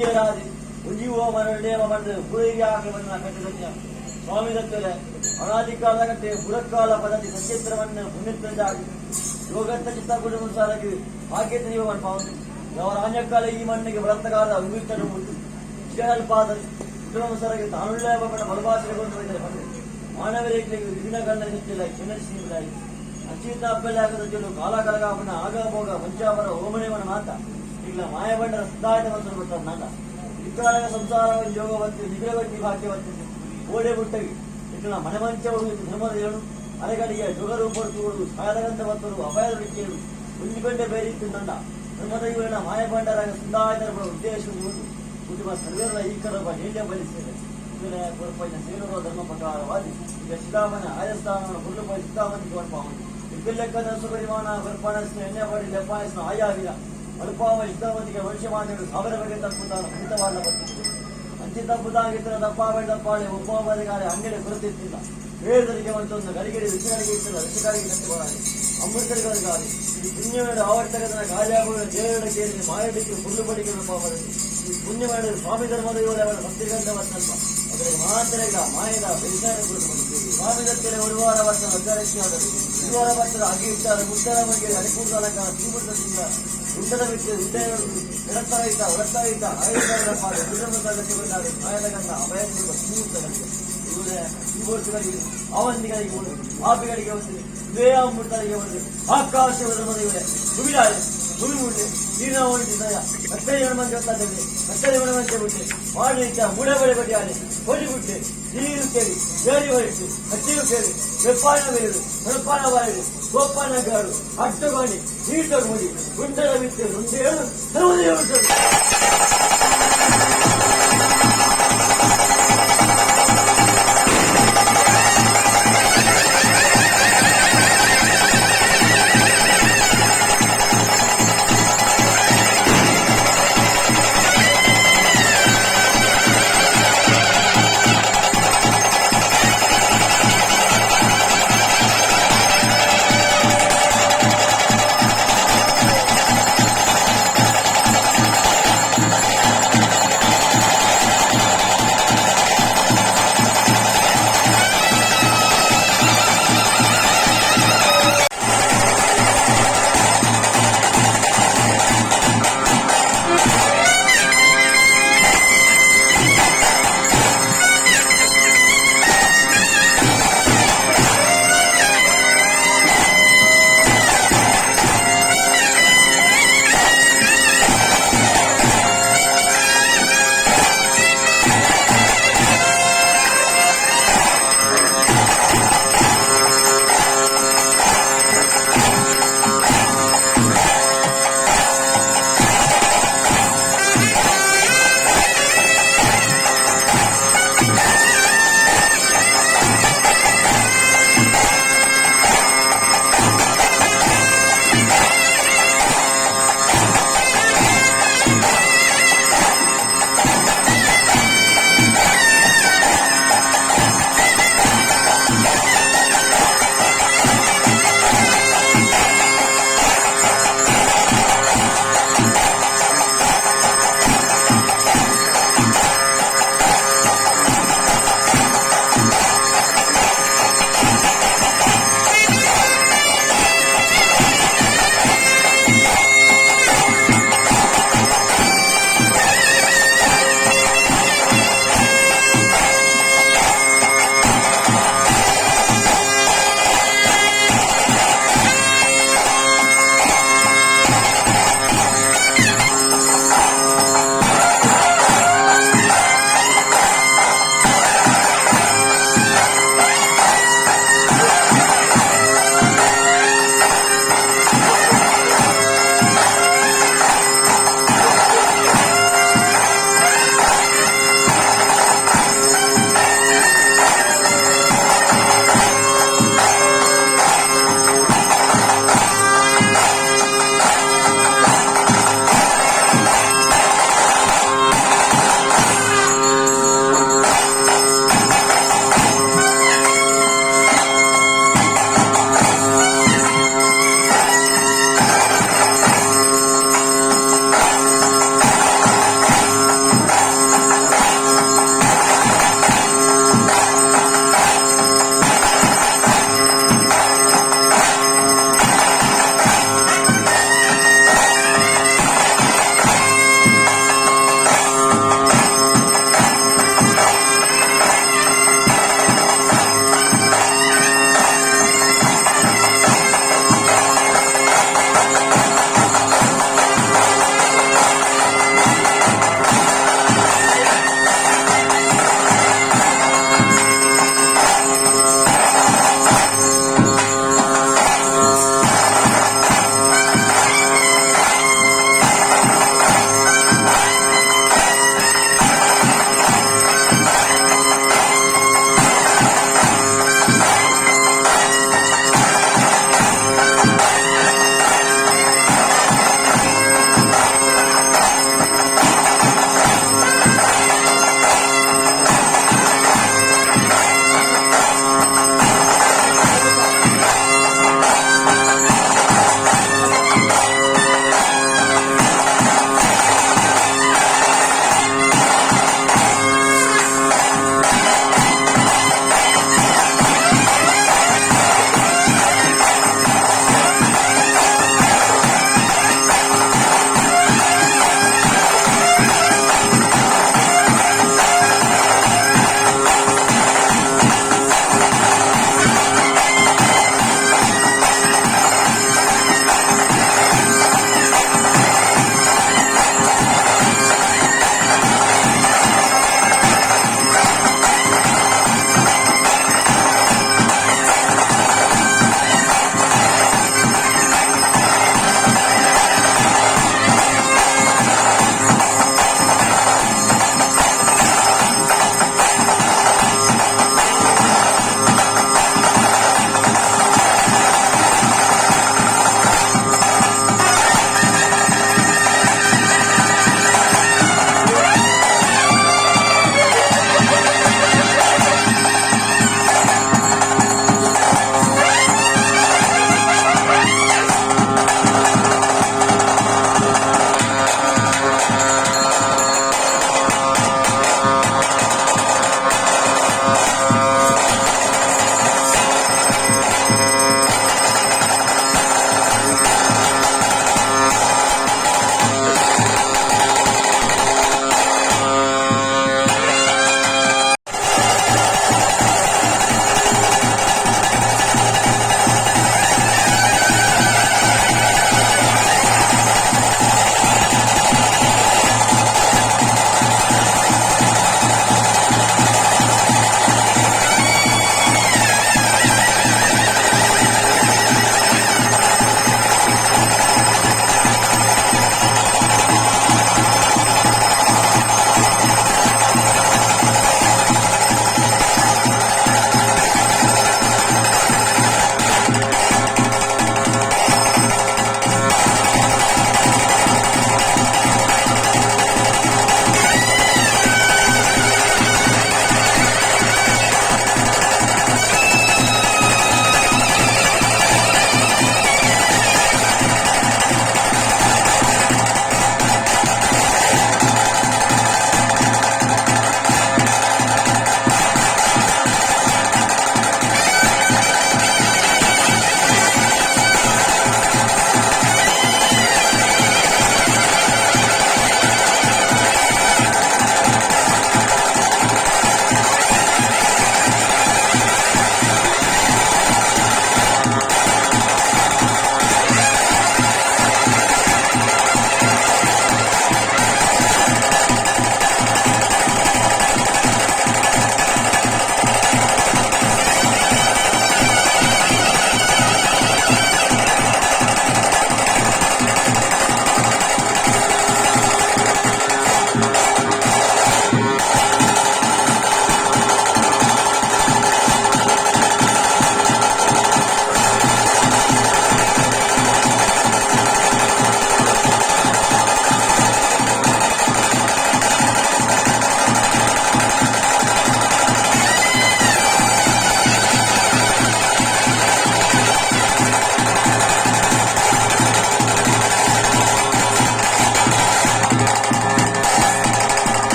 ಹಿರಿಯರಾದಿ ಉಂಜಿಯುವ ಮರಳೇವ ಬಂದು ಪೂರೈಕೆ ಕಟ್ಟಿದ ಸ್ವಾಮಿ ದತ್ತಲೆ ಅನಾದಿಕಾಲ ಕಟ್ಟೆ ಪುರಕಾಲ ಪದ್ಧತಿ ಸಚೇತ್ರವನ್ನು ಪುಣ್ಯತ್ವಜಾಗಿ ಯೋಗತ್ತ ಚಿತ್ತ ಕುಟುಂಬ ಭಾಗ್ಯದ ಪಾವಂತು ಯಾವ ರಾಜ್ಯಕಾಲ ಈ ಮಣ್ಣಿಗೆ ಬಲತ್ತಕಾಲದ ಅಂಗುಷ್ಟನ್ನು ಮುಟ್ಟು ಪಾದ ಕುಟುಂಬ ತಾನುಳ್ಳ ಬಲಭಾಷೆಗೊಂಡು ಹೋಗಿದ್ದಾರೆ ಬಂದು ಮಾನವರಿಗೆ ವಿಘ್ನ ಕಣ್ಣ ನಿತ್ತಿಲ್ಲ ಕ್ಷಮಿಸಿಲಾಗಿ ಅಚ್ಯುತ ಅಪ್ಪಲಾಗದ ಜಲು ಕಾಲ ಕಲಗಾಪನ ಆಗ ಭೋಗ ಪಂಚಾಪರ ಓಮನೇವನ ಮಾತ ಇಲ್ಲ ಮಾಯಬಂಡರ ಸಿದ್ಧಾಯತ ಬಂದು ಬರ್ತಾರೆ ನಾಟ ಇಕ್ಕಾಲಗ ಸಂಸಾರ ಯೋಗವತ್ತು ನಿಗ್ರವಟ್ಟಿ ಭಾಗ್ಯವತ್ತು ಓಡೆ ಬುಟ್ಟಗಿ ಇಟ್ಲ ಮನೆ ಮಂಚವರು ಧರ್ಮದ ಏಳು ಅರೆಗಡಿಯ ಜೋಗರು ಪಡ್ತುಗಳು ಸಾಯದಗಂತ ಬತ್ತರು ಅಪಾಯದ ಕೇಳು ಒಂಜಿಕೊಂಡೆ ಬೇರಿತ್ತು ನಂದ ಧರ್ಮದ ಇವನ ಮಾಯಬಂಡರಾಗ ಸುಂದಾಯತರ ಉದ್ದೇಶ ಉಂಟು ಕುಟುಂಬ ಸರ್ವೇರ ಈಕರೊಬ್ಬ ಹೇಗೆ ಬಲಿಸಿದೆ ಕೊರಪೈನ ಸೇರುವ ಧರ್ಮ ಪ್ರಕಾರವಾಗಿ ಈಗ ಶಿಲಾಮನ ಆಯಸ್ಥಾನವನ್ನು ಹುಲ್ಲುಪೈ ಸಿದ್ಧಾಮಂತಿ ಕೊರಪಾವನು ಇಬ್ಬಿಲೆಕ್ಕದ ಸುಪರಿಮಾಣ ಕೊರಪಾಣಸ್ನ ಎಣ್ಣೆ ಪಡಿ ಲೆಪ್ಪಾಯಸ್ನ ಆಯಾವಿರ ಅಲ್ಪಾವ ಸಿದ್ಧಾಮತಿಗೆ ವಂಶಮಾನಗಳು ಸಾವಿರ ಬಗೆ ತಪ್ಪುತ್ತಾನ ಖಂಡಿತವಾದ ಬರ್ತಿತ್ತು ಅಂಚಿ ತಪ್ಪುದಾಗಿತ್ತರ ತಪ್ಪಾಬೇಡ ತಪ್ಪಾಳೆ ಒಪ್ಪಗಾರೆ ಅಂಗಡಿ ಕೊರತಿತ್ತಿಲ್ಲ ವೇದರಿಗೆ ಒಂದೊಂದು ಗರಿಗಡಿ ವಿಷಯಗಳಿಗೆ ಇತ್ತಲ್ಲ ಋಷಿಕಾರಿಗೆ ಕಟ್ಟಿಬಾರೆ ಅಮೃತರಿಗಾರಿ ಈ ಪುಣ್ಯವೇಡ ಆವರ್ತಕದನ ಕಾರ್ಯಾಗುವ ದೇವರ ಕೇಳಿ ಮಾಯಡಿಗೆ ಹುಲ್ಲು ಬಡಿಗೆ ಪಾಪದಲ್ಲಿ ಈ ಪುಣ್ಯವೇಡ ಸ್ವಾಮಿ ಧರ್ಮದ ಇವರ ಅವರ ಸತ್ಯಗಂಧ ವಸ್ತಲ್ಪ ಅದರಿಗೆ ಮಾತ್ರ ಇಲ್ಲ ಮಾಯದ ಬೇಸಾರ ಸ್ವಾಮಿ ದತ್ತರ ಒಂದು ವಾರ ವರ್ಷ ಅಗ್ಗರಕ್ಷಿಯಾದರು ಒಂದು ವಾರ ವರ್ಷದ ಅಗಿ ಇಟ್ಟಾರ ಮುತ್ತರ ಬಗ್ಗೆ ಅನುಕೂಲ ಅಲಂಕಾರ ಶ್ರೀಮಂತದಿಂದ ಉಂಡದ ಬಿಟ್ಟು ಉಂಡೆಯವರು ಎಡತ್ತಾಯಿತ ಹೊರತ್ತಾಯಿತ ಆಯುಧಗಳ ಪಾದ ಗುರುಮಂತ ಬಂದಾಗ ಮಾಯದ ಗಂಧ ಅಭಯ ಶ್ರೀಮಂತಗಳಿಗೆ ಇವರೇ ಈ ವರ್ಷಗಳಿಗೆ ಅವಂತಿಗಳಿಗೆ ಒಂದು ಪಾಪಿಗಳಿಗೆ ಒಂದು ದ್ವೇಯಾಮೃತರಿಗೆ ಒಂದು ಆಕಾಶ ಧರ್ಮದ ಇವರೇ ಭೂಮಿದಾಯ ಭೂಮಿ ಮುಂಡೆ ನೀರಿನ ಹೊಂಟಿದ್ದಾಯ ಕತ್ತಲೆ ಮಂದಿ ಹೊತ್ತಾದಲ್ಲಿ ಕತ್ತಲೆ ಮಂದಿ ಬಿಟ್ಟೆ ಮಾಡಿದ್ದ ಮೂಡೆ ಬಳೆ ಬಡಿಯಾಲೆ ಕೊಡಿ ಬಿಟ್ಟೆ ನೀರು ಕೇಳಿ ಬೇರಿ ಹೊರಟು ಹತ್ತಿಯು ಕೇಳಿ ಬೆಪ್ಪಾನ ಬೇರು ಹೊರಪಾನ ಬಾಯರು ಗೋಪಾನ ಗಾಡು ಅಡ್ಡಗಾಣಿ ನೀರು ತಗೊಂಡು ಗುಂಡರ ಬಿಟ್ಟು ರುಂಡೇಳು ಧರ್ಮದೇವರು.